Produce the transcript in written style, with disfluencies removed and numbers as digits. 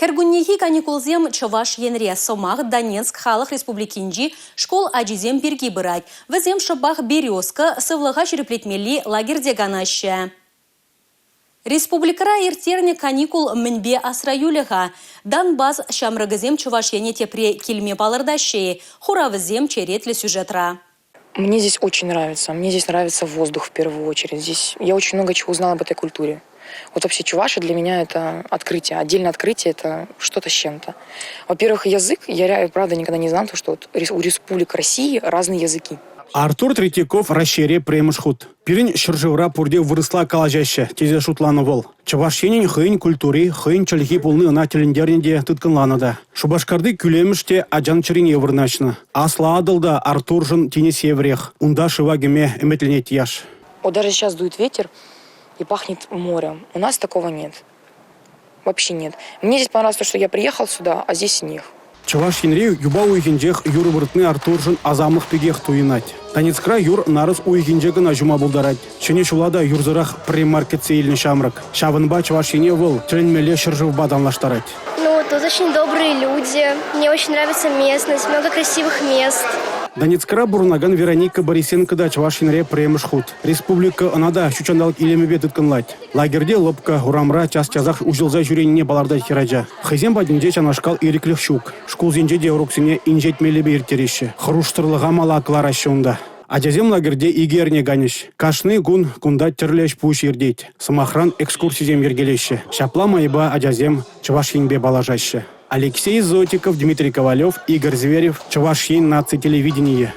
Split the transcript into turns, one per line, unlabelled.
Кӗркуннехи каникулсем Чӑваш Енре, сӑмах Донецк Халӑх Республикинчи шкул ачисем пирки пырать. Вӗсем шӑпах «Березка» сывлӑха ҫирӗплетмелли лагерьте канаҫҫӗ. Республикӑра ирттернӗ каникул мӗнпе асра юлӗ-ха? Донбасс ҫамрӑкӗсем Чӑваш Ене тепре килме палӑртаҫҫӗ-и? Хуравӗсем черетлӗ сюжетра.
Мне здесь очень нравится. Мне здесь нравится воздух в первую очередь. Здесь я очень много чего узнала об этой культуре. Вот вообще чуваши для меня это открытие. Отдельное открытие – это что-то с чем-то. Во-первых, язык. Я правда никогда не знала, что вот у республик России разные языки.
Артур Третьяков Раҫҫейре пӗрремӗш хут. Пирӗн ҫӗршывра пурте вырӑсла калаҫаҫҫӗ тесе шутланӑ вӑл. Чӑваш Енӗн хӑйӗн культури, хӑйӗн чӗлхи пулни ӑна тӗлӗнтернӗ те, тыткӑнланӑ та. Шупашкарти кӳлемӗш те ачан чӗрине вырнаҫнӑ. Аслӑ Атӑл та Артуршӑн тинӗс евӗрех. Унта шыва кӗме ӗмӗтленет яш.
Вот даже сейчас дует ветер и пахнет морем. У нас такого нет. Вообще нет. Мне здесь понравилось то, что я приехал сюда, а здесь снег.
Чӑваш Енре юпа уйӑхӗнчех юр выртни Артуршӑн асамлӑх пекех туйӑнать. Донецкра юр нарӑс уйӑхӗнче кӑна ҫума пултарать. Ҫӗнӗ ҫула та юрсӑрах пӗрре мар кӗтсе илнӗ ҫамрӑк. Ҫавӑнпа Чӑваш Ене вӑл тӗлӗнмелле ҫӗршывпа танлаштарать.
Ну, тут очень добрые люди. Мне очень нравится местность, много красивых мест.
Донецкра пурӑнакан Вероника Борисенко та Чӑваш Енре пӗрремӗш хут. Республика ӑна та ҫутҫанталӑк илемӗпе тыткӑнлать. Лагерьте лӑпкӑ, урамра час-часах уҫӑлса ҫӳренине палӑртать хӗрача. Хӑйсем патӗнче ҫавнашкал ирӗклӗх ҫук. Шкулсенче те уроксене инҫет мелӗпе ирттереҫҫӗ. Хӑрушсӑрлӑха мала кӑлараҫҫӗ унта. Ачасем лагерьте икӗ эрне канӗҫ. Кашни кун кунта тӗрлӗ ӗҫ-пуҫ иртет. Сӑмахран, экскурсисем йӗркелеҫҫӗ. Ҫапла майпа ачасем Чӑваш Енпе паллашаҫҫӗ. Алексей Зотиков, Дмитрий Ковалев, Игорь Зверев, Чӑваш Ен наци телевиденийӗ.